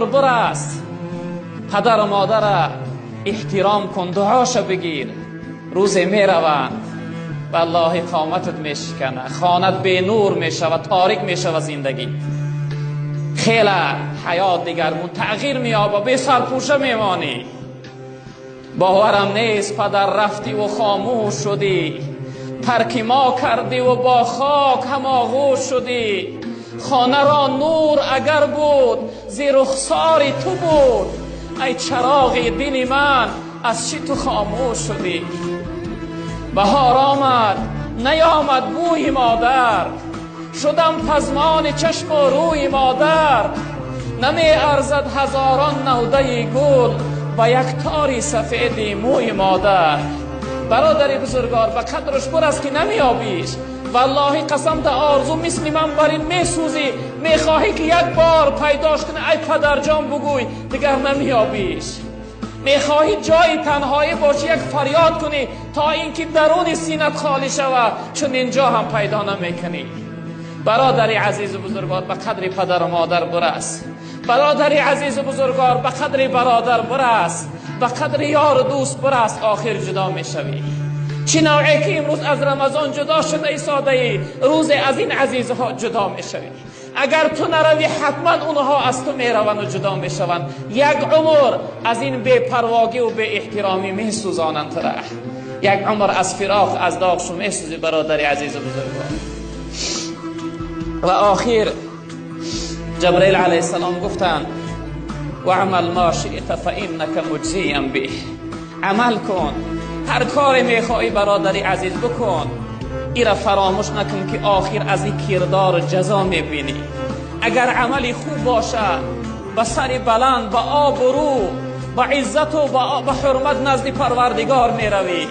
Барас, падару модарро эҳтиром кун, дуоша бигир. Рӯзе мераванд, валлоҳи қоматат мешиканад, хонат бенур мешавад, торик мешавад зиндагӣ. Хеле ҳаёт дигаргун тағйир меёбад, бесарпӯша мемонӣ. Боварам нест, падар, рафтиву хомӯш шудӣ, тарки мо кардиву бо хок ҳамоғӯш шудӣ. Хонаро нур агар буд, зи рухсори ту буд. Ай чароғи дили ман, аз чӣ ту хомӯш шудӣ? Баҳор омад, наёмад бӯи модар, шудам пазмони чашму рӯи модар. Намеарзад ҳазорон навдаи гул ба як тори сафеди мӯи модар. Бародари бузургвор, ба қадраш барас, ки намеёбиш. Валлоҳи қасам, да орзу мисли ман бар ин месӯзӣ, мехоҳӣ ки як бор пайдош кунӣ, ай падарҷон бугӯй, дигар намеёбиш. Мехоҳӣ ҷои танҳоӣ бошӣ, як фарёд кунӣ, то инки даруни синат холӣ шавад, чун инҷо ҳам пайдо намекунӣ. Бародари азизу бузургвор, ба қадри падару модар барас. Бародари азизу бузургвор, ба қадри бародар барас, ба қадри ёру дӯст барас. Охир ҷудо мешавӣ. Чӣ навъе ки имрӯз аз Рамазон ҷудо шуда истодаӣ, рӯзе аз ин азизҳо ҷудо мешавӣ. Агар ту наравӣ, ҳатман онҳо аз ту мераванд ва ҷудо мешаванд. Як умр аз ин бепарвогӣ ва беэҳтиромӣ месӯзонанд тура. Як умр аз фироқ, аз доғшу месӯзӣ, бародари азизу бузургвор. Ва охир Ҷабраил алайҳиссалом гуфтанд: واعمل ما شئت فإنك مجزی به. عمل کن، هر کاری میخواهی، برادری عزیز، بکن. ایرا فراموش نکن که آخر از این کردار جزا میبینی. اگر عملی خوب باشه، با سر بلند، با آبرو، با عزت و با حرمت نزد پروردگار میروی.